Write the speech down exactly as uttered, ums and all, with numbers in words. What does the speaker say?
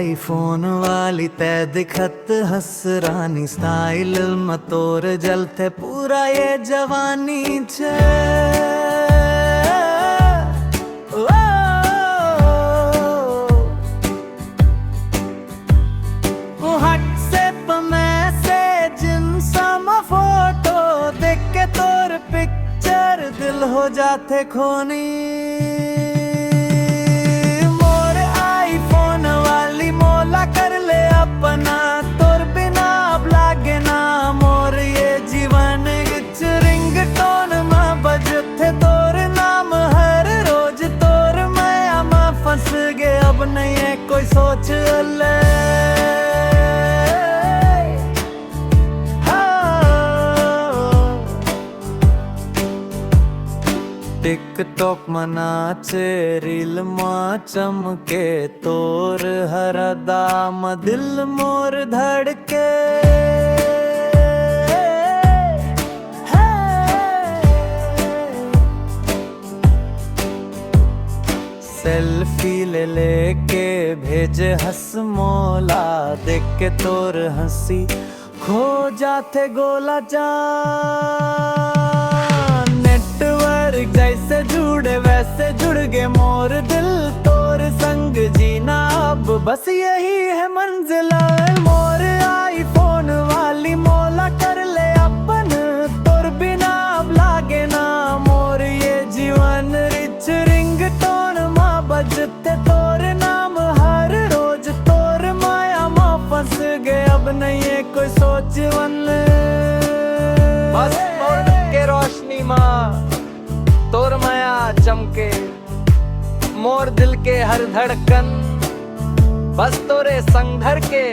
iPhone वाली तै दिखत हस रानी, style म तोर जलथे पूरा ये जवानी छे। ओ, ओ, ओ, ओ। WhatsApp message, Insta म photo देख के तोर picture, दिल हो जाथे खूनी। मोर iPhone वाली, मोला कर ले अपना, तोर बिना अब लागे ना मोर ये जीवन। ringtone म बजथे तोर नाम हर रोज, तोर मया म फंस गे, अब नइये कोई सोच ले। हाँ। TikTok म नाचे, reel म चमके, तोर हर अदा म दिल मोर धड़के। Selfie ले लेके भेजे हस मोला, देख के तोर हंसी खो जाथे गोला जान। Network जैसे जुड़े वैसे जुड़ गे मोर दिल, तोर संग जीना अब बस यही है मंजिल। मोर iPhone वाली, मोला कर ले अपन, तोर बिना अब लागे ना मोर ये जीवन। ringtone म बजथे तोर नाम हर रोज, तोर मया म फंस गे, अब नइये कोई सोच वन। बस मोर दिल के रोशनी म तोर मया चमके, मोर दिल के हर धड़कन बस तोरे संग धड़के।